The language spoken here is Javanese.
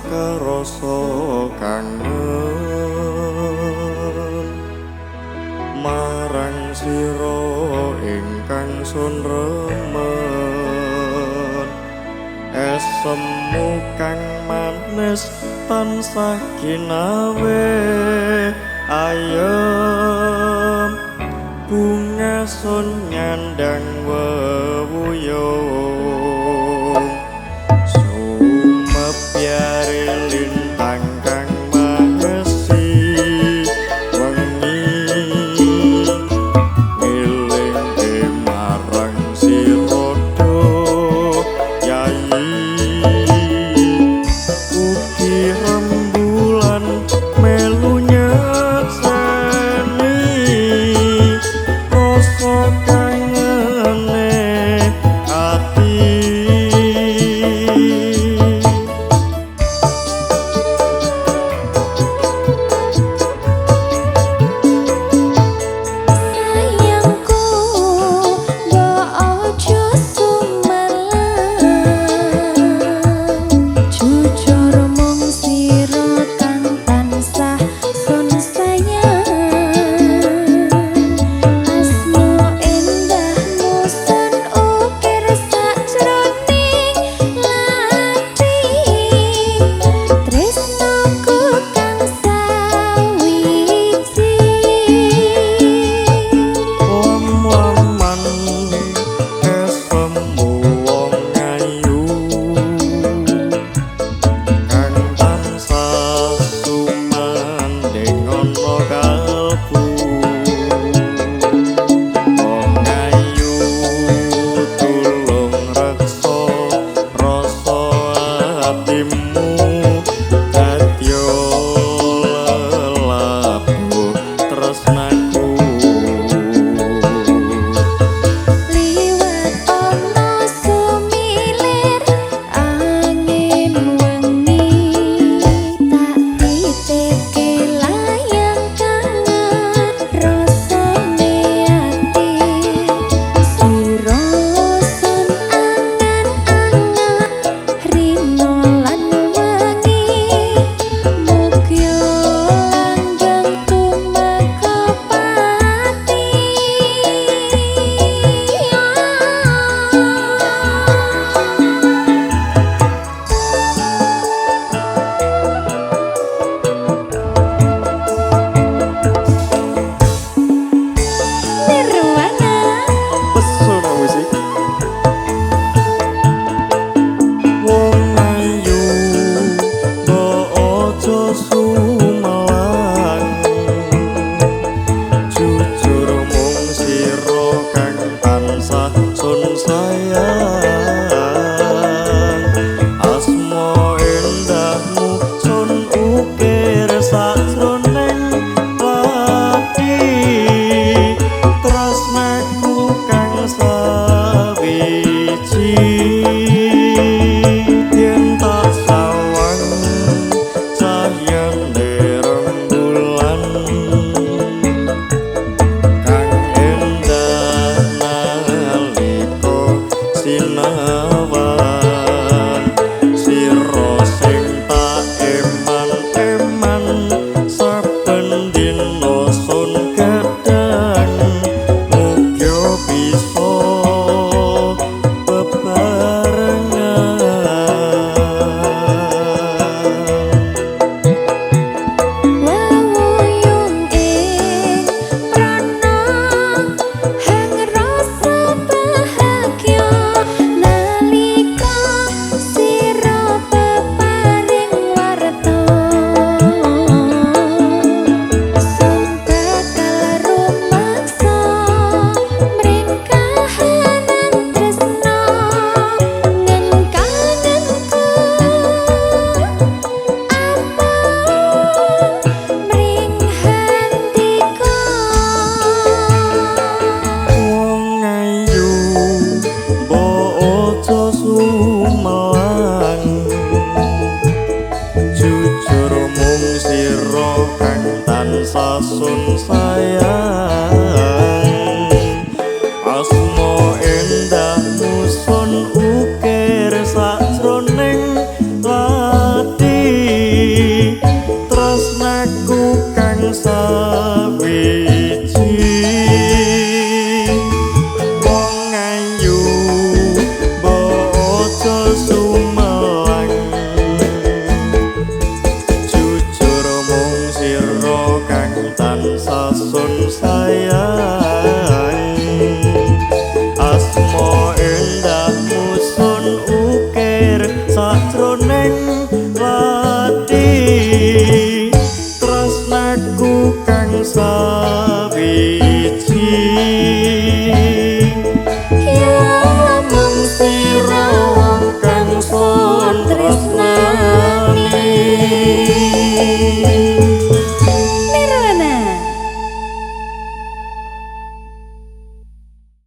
Karasa kangen marang sira ingkang sun remen, esemu kang manis tansah ginawe ayem, bunga sun nyandang wewuyung. Sumebyare lintang kang mahesi wengi, ngelingke marang sira yayi, ugi rembulan melu nyekseni rasa kangene ati. Sayangku mbok aja sumelang, jujur mung sira kang tansah sun sayang. Asma endahmu sun ukir sajroning lathi, tresnoku kang sawiji. Lem-leman esemu wong ayu kang tansah sumandhing ana kalbu. Wong ayu tulung reksa rasa atimu, dadi lelabuh tresnaku. Liwat ana sumilir angin wengi, tak titipke layang kangen rasane ati. Sira sun angan-angan rino lan wengi, mugya langgeng tumeka pati. Nirwana. Pesona musik. Wong ayu mbok aja sumelang, jujur mung sira kang tansah sun sayang.